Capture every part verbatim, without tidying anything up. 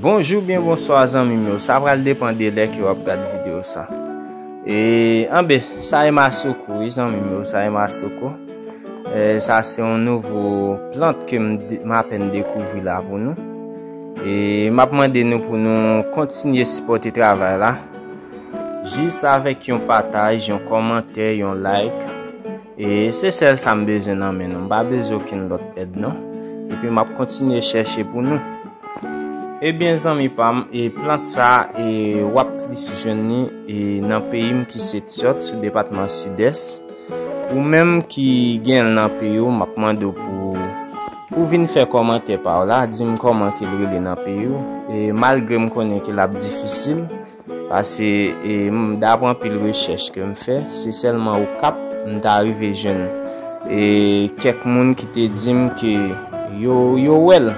Bonjou byen bonswa zanmi m yo, sa pral depann de lè ke w ap gad videyo sa. E anben, sa e masoko wi zanmi m yo, sa e masoko. E sa se yon nouvo plant ke m de- m apèn dekouvri la pou nou. E m ap mande nou pou nou kontinye sipòte travay la. Jis avèk yon pataj, yon kòmantè, yon like. E se sèl sa m bezwen nan men nou. M pa bezwen okenn lòt èd non. Epi m ap kontinye chèche pou nou. Ebyen zanmi pa m, e plant sa e w ap plis jwenn li e nan peyi m ki se Tyòt sou depatman Sidès. Ou menm ki gen l nan peyi w, m ap mande w pou pou vin fè kòmantè pa w la, di m kòman ke l rele nan peyi w. E malgre m konnen ke l ap difisil, paske e, m dapre anpil rechèch ke m fè, se sèlman Okap m ta rive jwenn e kèk moun ki te di m ke yo yo wè l,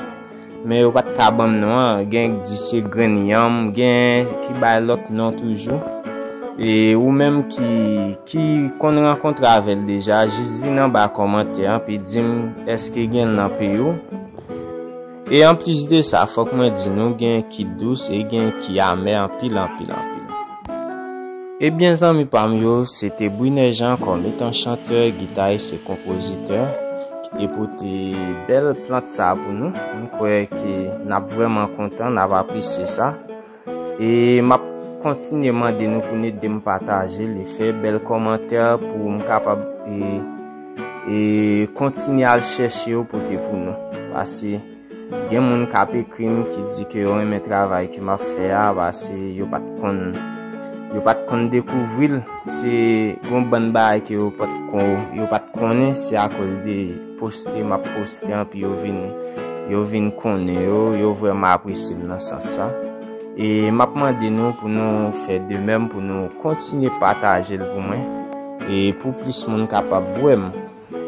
men yo pa t ka ban m non an. Gen k di se grenn yanm, gen ki bay lòt non toujou. E ou menm ki ki konn rankontre avè l deja, jis vin anba kòmantè an, pi di m èske gen l nan peyi w. E anplis de sa, fòk mwen di nou gen ki dous e gen ki amè anpil, anpil, anpil. Ebyen zanmi pa m yo, se te Briner Jean kòm etan chantè, gitayis e konpozitè ki te pote bèl plant sa pou nou. M kwè ke n ap vrèman kontan, n ap apresye sa. E m ap kontinye mande nou pou n ede m pataje li, fè bèl kòmantè pou m kapab e, e kontinye al chèche yo pote pou nou. Paske gen moun k ap ekri m ki di ke yo renmen travay ke m ap fè a, paske yo pa t konn yo pa t konn dekouvri l. Se yon bann bagay ke yo pa t kon yo pa t konnen, se akoz de poste m ap poste anpi yo vin yo vin konnen yo, yo vrèman apresye m nan sans sa. E m ap mande nou pou nou fè de menm, pou nou kontinye pataje l pou mwen e pou plis moun kapab wè m.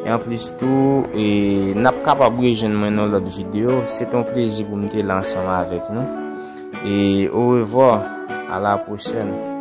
E anplis tou, e n ap kapab rejwenn mwen nan lòt videyo. Se te yon plezi pou m te la ansanm avèk nou. E orevwa, a la pwochèn.